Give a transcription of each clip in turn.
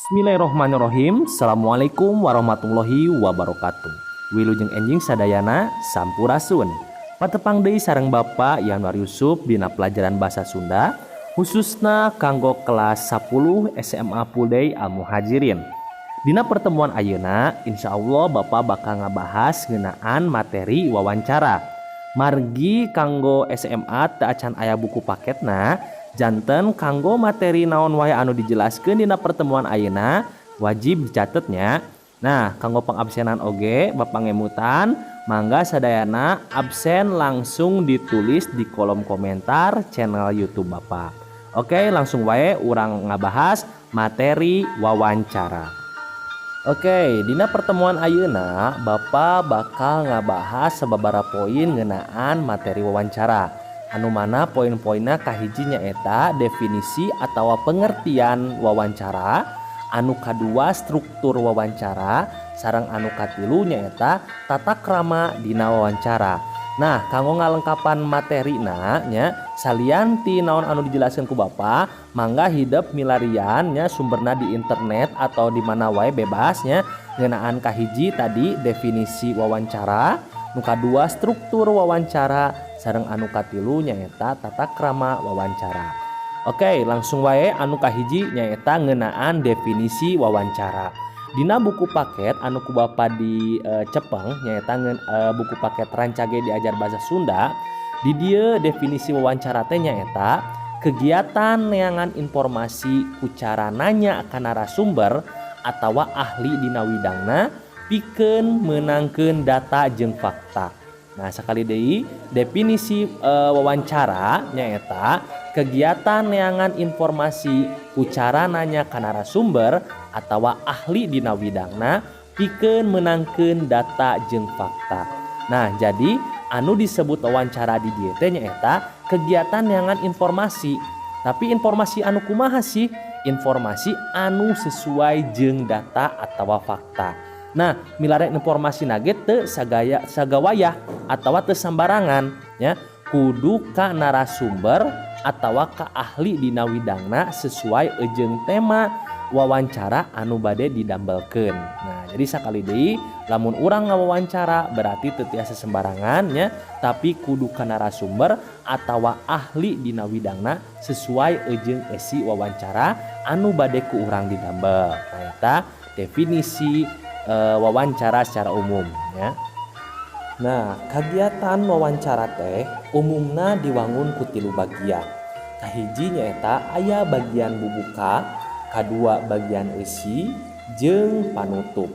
Bismillahirrahmanirrahim. Assalamualaikum warahmatullahi wabarakatuh. Wilujeng enjing sadayana, sampurasun. Patepang deui sareng Bapak Yanwar Yusuf dina pelajaran bahasa Sunda, khususna kanggo kelas 10 SMA Full Day Al Muhajirin. Dina pertemuan ayeuna, insya Allah Bapak bakal ngabahas ngeunaan materi wawancara. Margi kanggo SMA teu acan aya buku paketna, janten kanggo materi naon wae anu dijelaskeun dina pertemuan ayeuna wajib dicatetnya. Nah, kanggo pengabsenan oge Bapak ngemutan, mangga sadayana absen langsung ditulis di kolom komentar channel YouTube Bapak. Oke, langsung wae urang ngabahas materi wawancara. Oke, dina pertemuan ayeuna Bapak bakal ngabahas sababaraha poin ngeunaan materi wawancara. Anu mana poin-poinna kahiji nyaeta definisi atau pengertian wawancara, anu kadua struktur wawancara, sareng anu katilu nyaeta tata krama dina wawancara. Nah, kanggo ngalengkapan materina nya, salian ti naon anu dijelaskeun ku Bapak, mangga hidep milarian nya sumberna di internet atau di mana wae bebas nya, ngeunaan kahiji tadi definisi wawancara, nu kadua struktur wawancara, sareng anu katilu nyaeta tata krama wawancara. Oke, langsung wae anu kahiji nyaeta ngeunaan definisi wawancara. Dina buku paket anu ku Bapak di cepeng nyaeta buku paket Rancage Diajar Bahasa Sunda, di dieu definisi wawancara teh nyaeta kegiatan neangan informasi ku cara nanya ka narasumber atawa ahli dina widangna pikeun meunangkeun data jeung fakta. Nah, sakali deui, definisi wawancara nyaeta kegiatan neangan informasi ku cara nanya ka narasumber atawa ahli dina widangna pikeun meunangkeun data jeung fakta. Nah, jadi anu disebut wawancara di dieu teh nyaeta kegiatan neangan informasi. Tapi informasi anu kumaha sih? Informasi anu sesuai jeung data atawa fakta. Nah, milarian informasi ge teu sagaya sagawayah atawa teu sambarangan nya, kudu ka narasumber atawa ka ahli dina widangna sesuai jeung tema wawancara anu bade didambelkeun. Nah, jadi sakali deui, lamun urang ngawawancara berarti teu tiasa sembarangan nya, tapi kudu ka narasumber atawa ahli dina widangna sesuai jeung esi wawancara anu bade ku urang didambel. Nah, eta definisi wawancara secara umum ya. Nah, kegiatan wawancara teh umumna diwangun ku tilu bagian. Kahiji nyaeta aya bagian bubuka, kadua bagian eusi, jeung panutup.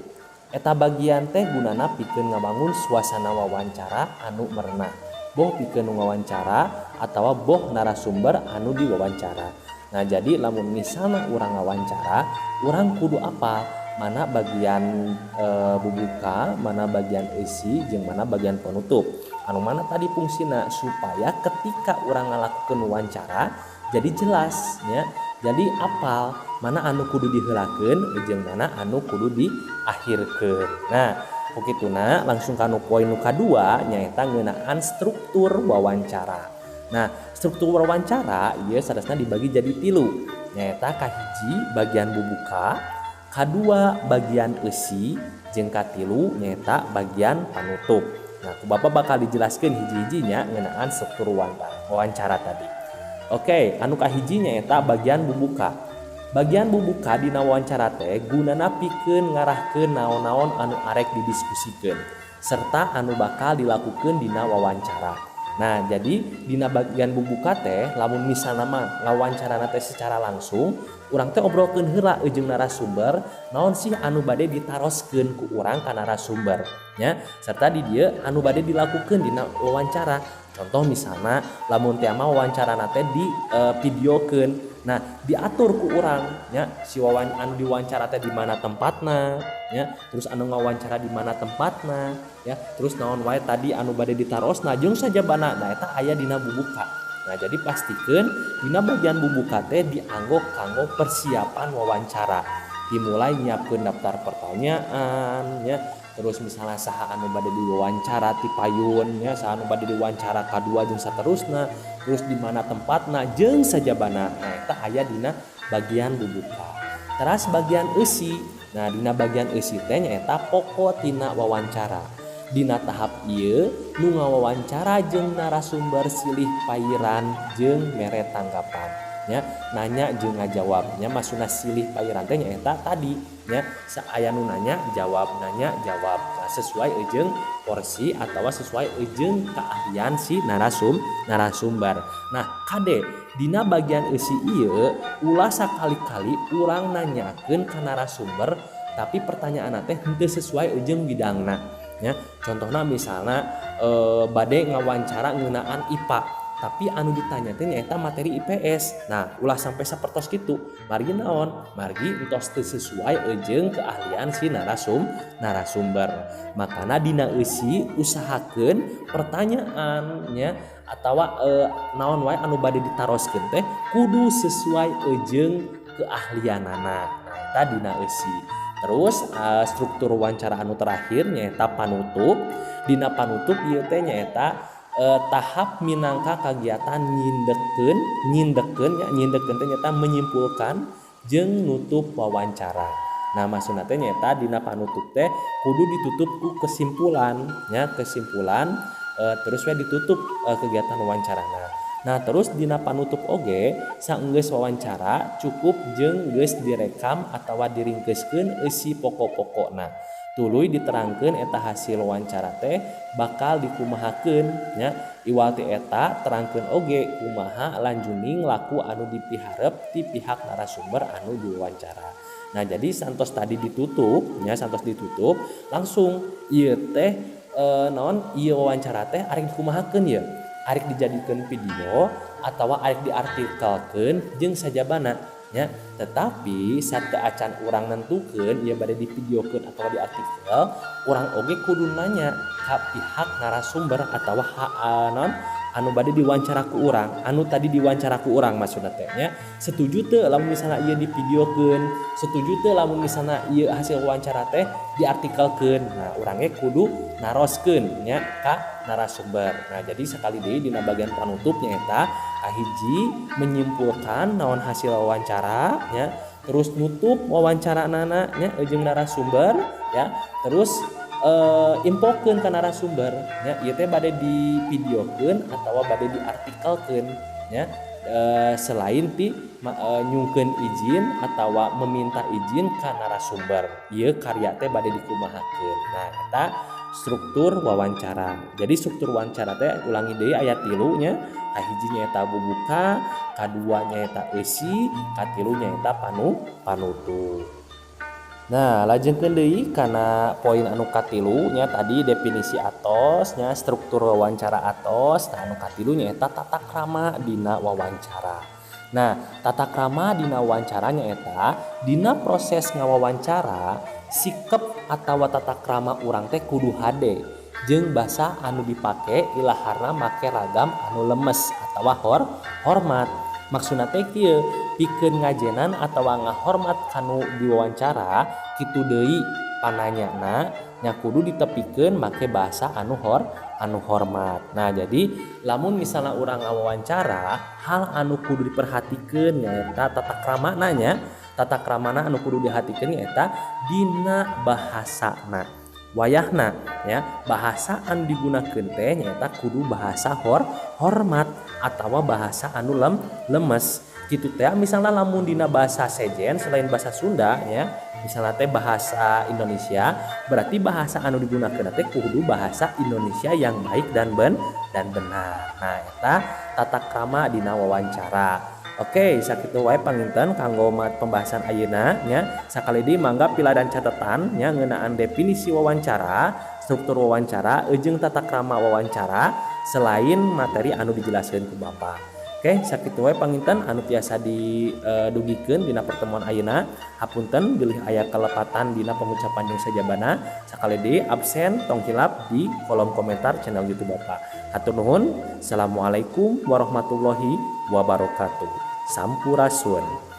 Eta bagian teh gunana pikeun ngabangun suasana wawancara anu merenah. Boh pikeun nu ngawancara atawa boh narasumber anu diwawancara. Nah, jadi lamun misalna urang ngawancara, urang kudu apal mana bagian bubuka, mana bagian eusi, jeung mana bagian penutup. Anu mana tadi fungsina supaya ketika urang ngalakukeun wawancara jadi jelas nya. Jadi apal mana anu kudu diheulakeun jeung mana anu kudu diakhirkeun. Nah, kukituna langsung kanu poin nu kadua nyaeta ngeunaan struktur wawancara. Nah, struktur wawancara ieu saleresna dibagi jadi tilu. Nyaeta kahiji bagian bubuka, kadua bagian eusi, jeung katilu nyaeta bagian panutup. Nah, ku Bapak bakal dijelaskeun hiji-hijinya ngeunaan struktur wawancara tadi. Oke, anu kahiji nyaeta bagian bubuka. Bagian bubuka dina wawancara teh gunana pikeun ngarahkeun naon-naon anu arek didiskusikeun serta anu bakal dilakukeun dina wawancara. Nah, jadi dina bagian bubuka teh lamun misalna mah ngawancarana teh secara langsung, urang teh obrolkeun heula jeung narasumber naon sih anu bade ditaroskeun ku urang ka narasumber nya, serta di dieu anu bade dilakukeun dina wawancara. Contoh misalna lamun teh mah wawancarana teh di videokeun. Nah, diatur ku urang nya si anu diwawancara teh di mana tempatna nya, terus anu ngawancara di mana tempatna ya, terus naon wae tadi anu bade ditarosna jeung sajabana. Nah, eta aya dina bubuka. Nah, jadi pastikeun dina bagian bubuka teh dianggo kanggo persiapan wawancara. Dimulai nyiapkeun daftar pertanyaan nya, terus misalnya saha anu bade diwawancara ti payun nya, saha anu bade diwawancara kadua jeung saterusna, terus di mana tempatna jeung sajabana. Nah, eta aya dina bagian bubuka. Teras bagian eusi. Nah, dina bagian eusi teh nyaeta pokok tina wawancara. Dina tahap ieu nu ngawawancara jeung narasumber silih payiran jeung mere tanggapan nya, nanya jeung ngajawab nya. Maksudna silih payiran teh nyaeta tadi nya, aya nu nanya jawab, nanya jawab. Nah, sesuai jeung porsi atau sesuai jeung keahlian si narasumber. Nah, kade dina bagian eusi ieu ulah sakali-kali urang nanyakeun ka narasumber tapi pertanyaan teh henteu sesuai jeung bidangna nya. Contohna misalna bade ngawancara ngeunaan IPA tapi anu ditanya teh nyaeta materi IPS. Nah, ulah sampai sapertos kitu. Margi naon? Margi entos teu sesuai jeung keahlian si narasumber. Makana dina eusi usahakeun pertanyaannya atawa naon wae anu bade ditaroskeun teh kudu sesuai jeung keahlianana. Nah, eta dina eusi. Terus struktur wawancara anu terakhir nyaeta panutup. Dina panutup ieu teh nyaeta tahap minangka kagiatan nyindekeun nya, nyindekeun teh nyaeta menyimpulkan jeung nutup wawancara. Nah, maksudna teh nyaeta dina panutup teh kudu ditutup ku kesimpulan nya, kesimpulan terus we ditutup kegiatan wawancarana. Nah, terus dina panutup oge saenggeus wawancara cukup jeung geus direkam atawa diringkeuskeun eusi pokok-pokokna. Tuluy diterangkeun eta hasil wawancara teh bakal dikumahakeun nya. Iwal ti eta terangkeun oge kumaha lanjuning laku anu dipiharep ti pihak narasumber anu diwawancara. Nah, jadi santos tadi ditutup nya, santos ditutup langsung ieu teh naon ieu wawancara teh arek dikumahakeun ieu, arek dijadikeun video atawa arek diartikelkeun jeung sajabana nya. Tetapi sateuacan urang nentukeun ieu bade divideokeun atawa diartikel, urang oge kudu nanya ka pihak narasumber atawa naon anu bade diwawancara ku urang, anu tadi diwawancara ku urang maksudna teh nya, setuju teu lamun misalna ieu divideokeun, setuju teu lamun misalna ieu hasil wawancara teh diartikelkeun. Nah, urang ge kudu naroskeun nya ka narasumber. Nah, jadi sekali deui dina bagian panutup nyaeta kahiji menyimpulkan naon hasil wawancara nya, terus nutup wawancaranana nya jeung narasumber ya, terus infokeun ka narasumber nya ieu teh bade divideokeun atawa bade diartikelkeun nya, selain ti nyungkeun izin atawa meminta izin ka narasumber ieu karya teh bade dikumahakeun. Nah, eta struktur wawancara. Jadi struktur wawancara teh ulangi deui aya tilu nya, kahiji nyaeta bubuka, kadua nyaeta eusi, katilu nyaeta panutup. Nah, lajengkeun deui kana poin anu katilu nya, tadi definisi atos nya, struktur wawancara atos. Nah, anu katilu nyaeta tata krama dina wawancara. Nah, tata krama dina wawancara nyaeta dina proses ngawawancara sikep atawa tata krama urang teh kudu hade jeung basa anu dipake ilaharna make ragam anu lemes atawa hormat. Maksudna teh kieu, pikeun ngajenan atawa ngahormat kanu diwawancara kitu deui pananyana nya kudu ditepikeun make bahasa anu anu hormat. Nah, jadi lamun misalna urang ngawawancara hal anu kudu diperhatikeun nyaeta tata kramana nya, tata kramana anu kudu dihatikeun nyaeta dina bahasana. Wayahna ya, bahasa anu digunakeun teh nyaeta kudu bahasa hormat atawa bahasa anu lemes. Kitu teh misalna lamun dina bahasa sejen selain bahasa Sunda nya, misalna teh bahasa Indonesia, berarti bahasa anu digunakeun teh kudu bahasa Indonesia yang baik dan benar. Nah, eta tata krama dina wawancara. Oke, sakitu wae panginten kanggo pembahasan ayeuna nya. Sakali deui mangga pila dan catatan nya ngeunaan definisi wawancara, struktur wawancara, jeung tata krama wawancara selain materi anu dijelaskeun ku Bapak. Oke, sakitu wae panginten anu tiasa didugikeun dina pertemuan ayeuna. Hapunten bilih aya kelepatan dina pengucapan jeung sajabana. Sakali deui absen tong hilap di kolom komentar channel YouTube Bapak. Hatur nuhun. Assalamualaikum warahmatullahi wabarakatuh. Sampurasun.